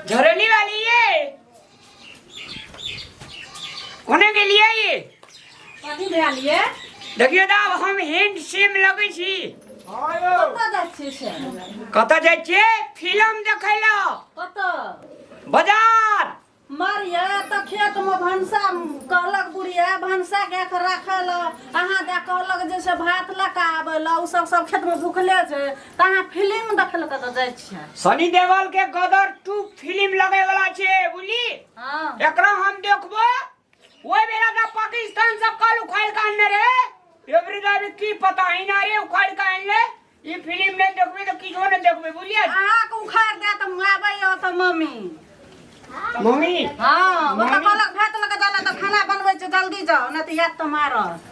झरेली वाली ये कोने गेलियै ये? कथी भेल ये? देखियौ तऽ आब हम हैंड सेम लगै छी। कतऽ जाइ छियै से? कतऽ जाइ छियै? फिल्म देखै लए। कतऽ? बाजार। मारिया तऽ खेतमे भनसा कहलक बुढ़िया भनसा कए कऽ राखै लए, अहाँ दए कहलक जे से भात लऽ कऽ आबै लए, ओ सब सब खेतमे भुखले छै तऽ अहाँ फिल्म देखै लए कतऽ जाइ छियै? सनी देओल के गदर 2 फिल्म लगे वाला छै, बुझली? हँ। एकरा हम देखबो ओहि बेरा तऽ पाकिस्तान से कल उखाड़ के आनने रहे, एबरी दाबी की पता हिना रे उखाड़ के आनले। ई फिल्म नहीं देखबे तो किछो नहीं देखबे, बुझलिए? अहाँके उखाड़ दे तऽ आबै तऽ मम्मी। मम्मी? हँ, ओ तऽ मम्मी? कहलक भात लऽ कऽ जाला तऽ खाना बनबै छै, जल्दी जाउ नहि तऽ याद तऽ मारत।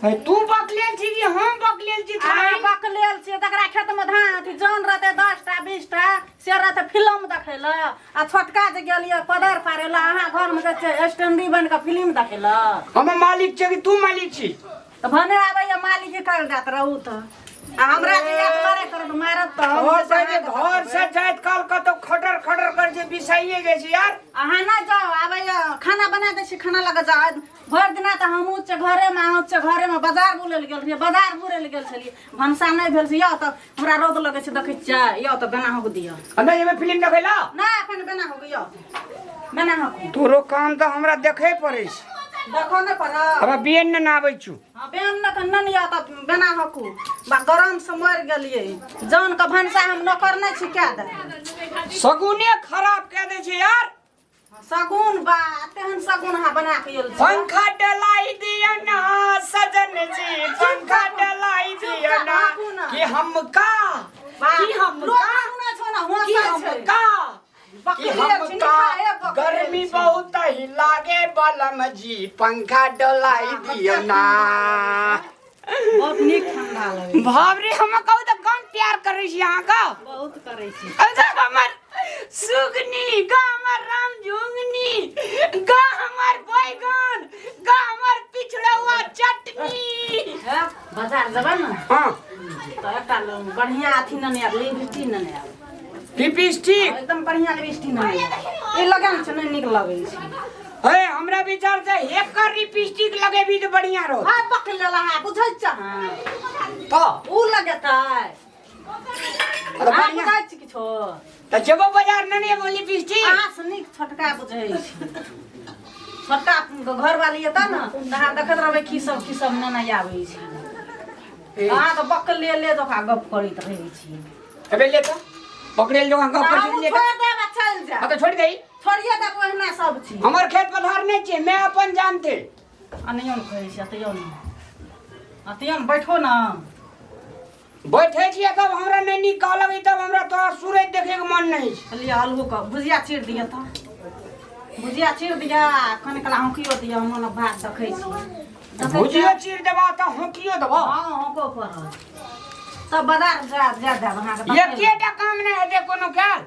हे, तू बकलेल छी कि हम बकलेल छी? अहाँ खाई बकलेल छियै। तकरा खेतमे धान अथी जन रहतै 10टा 20टा से रहतै फिल्म देखै लए, आ छोटका जे गेलियै कोदारि पारै लए, अहाँ घरमे जे छै स्टैंडी बनि कऽ फिल्म देखै लए। हम मालिक छियै कि तू मालिक छी? तऽ भने आबैया मालिक कर जात रहू तऽ आ हमरा जे याद लड़ाइ करत मारत तऽ हम और जे कहै छै अहाँके घर से जाइत काल कतौ खटर खटर कर जे बिसाइए जाइ छै यार। अहाँ नहि जाउ, आबैया खाना बना दै छी, खाना लऽ कऽ जाउ। भरि दिना तऽ हमहूँ छियै घरेमे, अहूँ छियै घरेमे। बाजार बुलै लए गेल रहियै, बाजार बुलै लए गेल छलियै, भनसा नहि भेल छै। यौ तऽ हमरा रौद लगै छै, देखै छियै? यौ तऽ बेना होके दिअ। आ नहि जेबै फिल्म देखै लए? नहि, एखन बेना होके यौ, बेना होके। तोरो काम तऽ हमरा देखै पड़ै छै। देखो नहि पड़त। हमरा बियन ने आबै छु। हाँ, बेन ने तऽ नहि यऽ तऽ बेना हकू बा, गरम से मरि गेलियै। जान के भनसा हम नौकर नहि छी कए दे। सगुने खराब कए दै छै यार। सगुन बा, तेहन सगुन अहाँ बना के एल छी। पंखा डलाई दिया ना सजन जी, पंखा डलाई दिया ना, कि हमका बा, कि लोक हमका सुनै छौ ना, कि हँसै छै। हमका कि बकलेल छी, हमका निकाहे बकलेल गर्मी छी। बहुत ही लागे बलम जी, पंखा डलाई दिया ना। बहुत नीक ठंडा लगै। बाप रे, हम कहू तऽ कम प्यार करै छी अहाँके? बहुत करै छी। अच्छा हमर सुगनी गा, हमर राम झुंगनी गा, हमर बैगन गा, हमर पिछड़ौआ चटनी। हे, बाजार जेबै ने? हाँ। तऽ एकटा बढ़िआँ अथी नेने आयब, लिपस्टिक नेने आयब। लिपस्टिक? एकदम बढ़िआँ लिपस्टिक नेने आयब। ई लगान छै नहि नीक लगै छै। हे, हमरा विचार से एकर लिपस्टिक लगेबी तऽ बढ़िया रहो। हाँ, पकड़ लेला है, बुझै छ? हाँ। तो ऊ लगेतै। तो अहाँ बढ़िया। बुझै छी किछो? तऽ जेबो बाजार ने एगो लिपस्टिक। अहाँ से नीक छोटका बुझै छी। छोटका घरवाली एतऽ ने तऽ अहाँ देखैत रहबै की सब नेने आबै छै। अहाँ तऽ बकले ले जकाँ गप करैत रहै छी। अबे ले तऽ पकड़ेल जो गप तऽ कर हमहूँ ले। छोड़ि देब आ चलि जायब। हाँ, तऽ छोड़ दही। छोड़िए देब, ओहिना सब चीज। हमर खेत पथार नहीं छे, मैं अपन जानते। अनियो ने कहै छै, अतयो ने, अतयो ने, बैठो ने। बैठे छियै तब हमरा नहीं नीक कहलक तब हमरा तोरा सूरज देखे के मन नहीं छै। लिअ, आलू के भुजिया चीर दिअ, तऽ भुजिया चीर दिअ, कनि कला हौकियो दिअ। हम ने भात देखै छी, देखै भुजियो छियै। चीर देबा तऽ होकियो देबा। हँ, हौको पड़त तब बाजार जा जा देब अहाँके देखै लए। एकेटा काम नहीं हेतै कोनो ख्याल।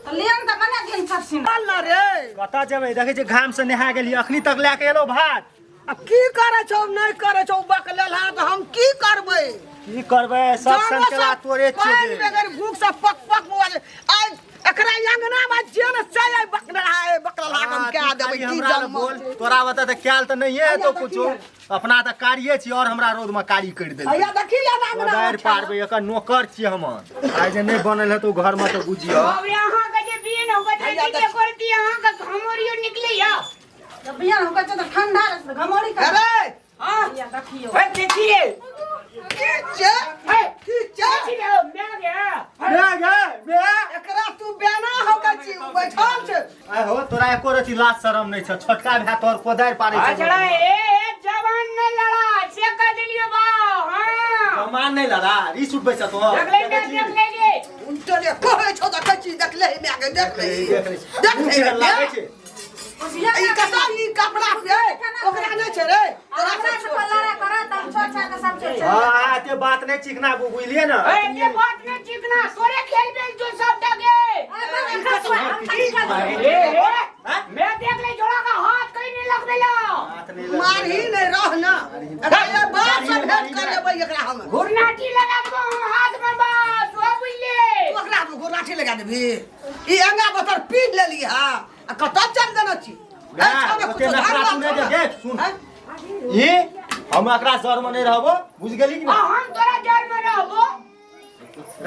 तऽ लिअ ने तऽ बना दिअ ने चटसिन। चल न रे। कतऽ जेबै? देखै छियै घाम से नहा गेलियै, अखनी तक लए के एलौ भात। आ की करै छौ? नहि करै छौ, बकलेल हा तऽ हम की करबै? की करबै? सब जानो संकेला सब तोरे छियै। पानि बगैर भूख से पक पक मुआ जे। आइ एकरा अंगना में जे ने से आइ बकलेल हा, बकलेल हा हम हाँ, कए तू देबै खाली की हमरा लग जन्म बोल, तोरा बता तऽ कैल तऽ नहिये हेतौ कुछो। अपना तऽ कारिये छी और हमरा रौद में कारी करि देलकै। हैया देखी ले अंगना में। कोदारि पारबै, एकर नौकर छियै हमर। आइ जे नहि बनल हेतौ घर में तऽ बुझियौ। बाप रे, अहाँके जे बियन होगा तऽ हैया की देखी। करती अहाँके घमोरियो निकलैया। तऽ बियाह होकर छै तऽ ठंडा रहै छै, घमौरी कर। अरे हाँ। हैया देखियौ। हे, देखी रे। की छै? हे, की छै? देखी रे, मैं गया। बे गे बे। एकरा तू बेना हो के छी, उ बैठल छै। आइ हो, तोरा एको रति लाज शरम नहि छ? छोटका भाय तोहर कोदारि पारै छै। अच्छा ए ए, जवान नहीं लड़ा से कह देलियो बा। हाँ, जमान नहि लड़ा, रीस उठबै छ तोहर। देख ले, देख ले गे। उनटले कहै छौ, देखै छी, देखले ही माय के, देख ले, देख ले। देख ले। मुँह लागै छै। भुजिया ई कसा ई कपड़ा पे ओकरा नहि छै रे, तोरा हमरा से से छोट छै। लड़ाई करत हम छोड़ छाड़ के सब चीज। हाँ हाँ, एते बात नहि चिकना, बुझलियै ने? ए, ते बात नहीं चिकना, तोरे खेल बेल जो सब डगे। ए ए, मैं देख ले छोड़ा का हाथ कहीं नहीं लगबेला। हाथ नहि लगबै। मारही नहि रह ना, एकरा ये बाप से भेंट कर लेबै एकरा हम। घुरनाटी लगा देबो हम हाथ में, बस हो बुझले। तू ओकरा घुरलाठी लगा देबही? ई अंगा बतर पी लेली हा आ कतऽ चल देने छी ए, छोड़, ओते कुछो नखरा झाड़ तू नहि छोड़। दे, देख, सुन। हैं? ई हम एकरा जर में नहीं रहबो बुझ गेली कि आ ना हम तोरा जर में रहबो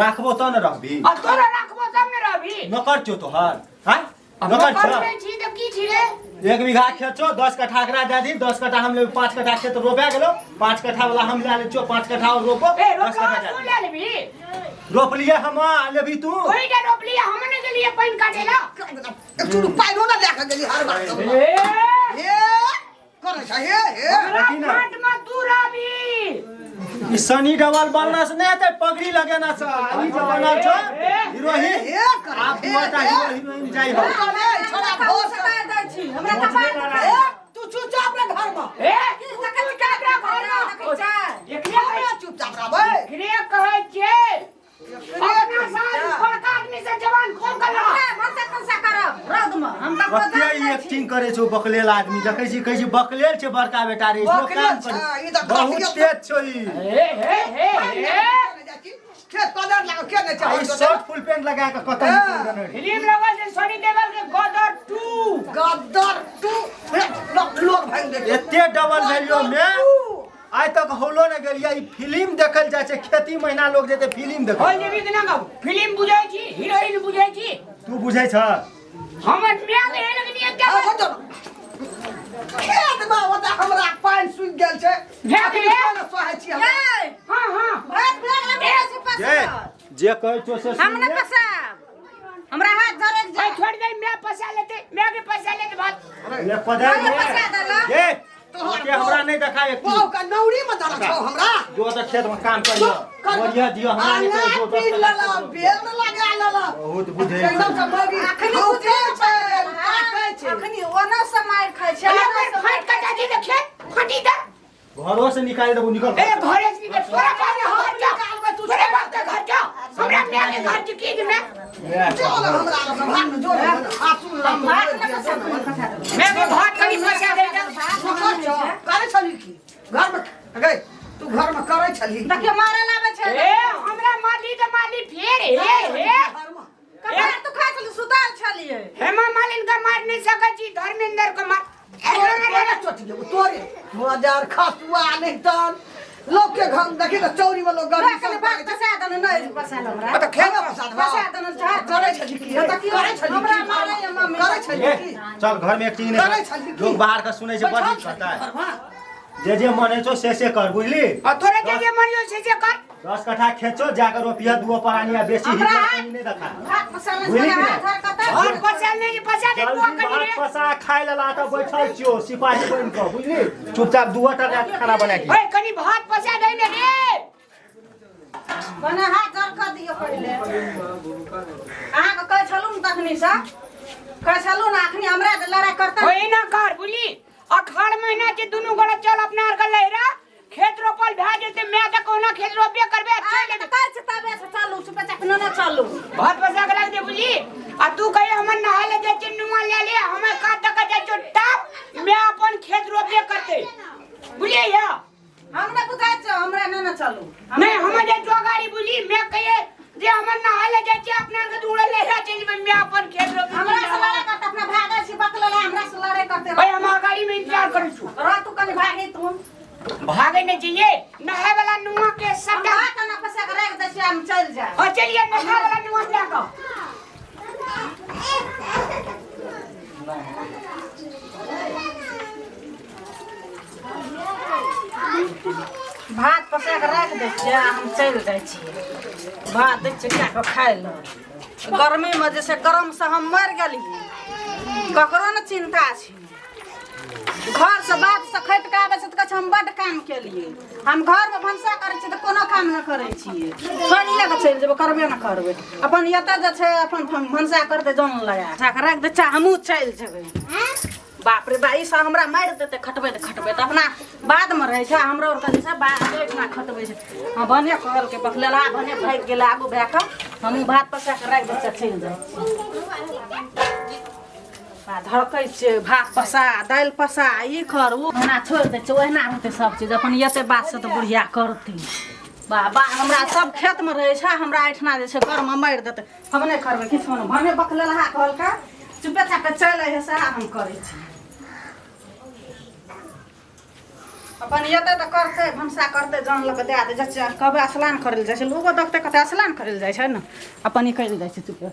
राखबो त न रहबी आ तोरा राखबो तब ने रहबी नौकर छौ तोहर हैं नौकर नौकर छौ नहि छी तऽ की छी रे एक बीघा खेत छौ 10 कट्ठा एकरा दे दी 10 कट्ठा हम लेबै 5 कट्ठा खेत रोपा गेलो 5 कट्ठा वाला हम लए लै छियौ 5 कट्ठा और रोपो ए 10 रोपला कट्ठा दे तू दी। ले लेबी रोपलिए हम आ लेबी तू ओहिटा रोपली हम नहि गेलियै पानि काटेला एक चूरू पाइनो ना लए के गेली हर बार ए हे करै छै हे हे हमरा देखी ना। फाट में तू रहबी ई सनी डबल बनना से नहीं हेतै पगड़ी लगेना से ई जे बनल छौ हीरोइन हे करै आब हे, दुआटा हे। हीरो हीरोइन जाइ हो चले, छोड़ा बहुत भोस सता दै छी हमरा कपार ए, तू चुपचाप रह घर में ए की तू देखै छी चुपचाप रह घर में। देखै छै एकरे हमरा चुपचाप रहबै एकरे कहै छियै अपना साथ बड़का आदमी से जवान खोल कर लड़ा हमरा भनसा तनसा करब रौद में हम तऽ कते ई एक्टिंग करे छौ बकलेल आदमी देखै छी कहै छी बकलेल छै बड़का बेटा रे जो बकलेल काम छै, करे ई तऽ बहुत खसियत- तेज छौ ई हे हे हे हे खेत पदर लागो के नहि आ ई चाही शर्ट फुल पेंट लगा के कतऽ निकलि गेलै रे? फिल्म लगल छै सनी देवल के गदर 2 गदर टू लोग भागि दे एते डबल वैल्यू में आइ तक हौलो नहि गेलियै ई फिल्म देखल जाइ छै खेती महीना लोग जेतै फिल्म देखै होल जेबी कि ना गाउ फिल्म बुझै छी हीरोइन बुझै छी तू बुझै छ हमर माय के एहन कि आ, एकटा हो जाओ। खेत में ओतऽ हमरा पानि सुखि गेल छै भए गेलै? अखन सोहै छी हम यै हां हां भात भए गेल हमरा से जे पसाब जे कहै छौ से हम सुन नहि ले। पसाब हमरा हाथ झरक ओए जाय छोड़ दे मैं पैसा लेते मैं के पैसा लेते भात ले पधार अरे पसा देला। ये ओते हमरा नहि देखा एक बहु का नौरी में धरल छौ हमरा जो तऽ खेत में काम करियो बढ़िया दियो हमरा नहि कहियो जो पी दस टका लेला बेल लगा लेला बहुत बुझै एकदम से मौगी अखनी भौकै बुझै छै ताकै छै अखनी ओना से मारि खाइ छै अरे ओना पर से फाट का जाती तो खेत फटी दे घरो से निकालि देबो निकल ए घरे से निकल तोरा बाप के घर जा तोरे बाप के घर जा हमरा माय के घर चुकी कि मैं जो ना हमरा लग भाग जो ना आंसू हम भात नहि पसाब पसा देबै मैं के भात कनी पैसा दे दे करै छली की घर में गई तू घर में करै छली देखियौ मारे लाबै छै ए हमरा माली के माली फेर हे हे घर में कपार तू खाइ छली सुतल छलियै हेमा मालिन का मार नहीं सकै छी धर्मेंद्र के मार तोरे चोट गेलौ तोरे मजार खसुआ नहीं तन लोग के घर देखी त चौरी में लोग गर्मी कनि भात पसा देने नहि पसायल हमरा त खेत में पसा देबा पसा देने झाड़ करै छली की करै छली हमरा मारै ये मम्मी करै छली ए, की चल घर में एक्टिंग करै नहीं छली की? लोग बाहर के सुनै छै बड़ बैठल दिक्कत छली है घरमा। जे जे मन होइ छौ से से कर बुझली और तोरे जे जे मन से से कर 10 कट्ठा खेत छौ जाकर रोपिया दुओ परानी आ बेसी हमरा हिम्मत हाथ- कनी नहीं देखा भात पसायल बुझली कि हाथ नहि? हरकत और पसायल नहीं पसा दे तू जल्दी कनी भात रे पसा खाय लेला तऽ बैठल छियौ सिपाही बनि कऽ बुझली चुपचाप दुओ टा लए कऽ खाना बना के ओए कनी भात पसा दे ने रे कने हाथ जर दियौ पहिले अहाँके कहै छलहुँ ने तखनीसँ कहै छलहुँ ने अखनी हमरा जे लड़ाइ करतै ओए ना कर बुझली अखाड़ महीना के दुनू गोड़ा चल अपना आर के लहरा खेत रोपल भए जेतै मैं तऽ कहुना खेत रोपबे करबे आ चलि अहाँके तऽ कहै छी तबे से चलू सुपे चकनो ने चलू भात पसा के रख दे बुझली आ तू कहे हमर नहाय ले जाइ छियै नुआ ले ले हमर कात दऽ के जाइ छियौ टाप मैं अपन खेत रोपबे करतै बुझलियै या हम नहि बुझाइ छियै हमरा नहि ने चलू नहीं हम जाइ छियौ अगाड़ी बुझली मैं कहिए जे हमर नहाय ले जाइ छियै अपना के दूर लहरा चलि जेबै मैं अपन खेत रोपबे हमरा से लड़ाइ करतै अपना भागै छी बकलेला हमरा से लड़ाइ करतै भाई हम अगाड़ी में इंतजार करै छी रह तू कनि भागी तू भागे नहीं चाहिए नहाय वाला नुआ के हम सबटा भात ना पसा के राखि दै छियै हम चलि जायब और चलिए नहाय वाला नुआ लए कऽ भात पसा के राखि दै छियै आ हम चलि जाइ छियै भात दै छियै कए कऽ खाय लए गर्मीमे जे छै गरमसँ हम मरि गेलियै ककरो ने चिन्ता छै घरसँ बादसँ खटि कऽ आबै छै तऽ कहै छै हम बड्ड काम केलियै हम घरमे भनसा करै छियै तऽ कोनो काम नहि करै छियै छोड़िए कऽ चलि जेबै करबे नहि करबै अपन एतऽ जे छै अपन भनसा करतै जन लगा कऽ राखि दै छै हमहूँ चलि जेबै बाप रे बा ई सब हमरा मारि देतै खटबैत खटबैत अपना बादमे रहै छै हमरो आरके जे छै बाद ओहिठिना खटबै छै हँ भने कहलकै बकलेला भने भागि गेलै आगू भए कऽ हमहूँ भात पसा कऽ राखि दै छियै चलि जाइ छियै आ धड़कै छियै भात पसा दालि पसा ई कर ओ ओना छोड़ि दै छियै ओहिना रहतै सब चीज अपन एते बातसँ तऽ बुढ़िया करतै बाबा हमरा सब खेतमे रहै छै, हमरा एहिठिना जे छै घरमे मारि देतै। हम नहि करबै किछो नहि, भने बकलेलहा कहलकै चुपे चापे चलि अइहे, सएह हम करै छी। अपन एतै तऽ करतै, भनसा करतै, जान लऽ कऽ दए दै। कहबै स्नान करै लए जाइ छै, लोको देखतै कतऽ स्नान करै लए जाइ छै ने, अपन निकलि जाइ छै चुपे।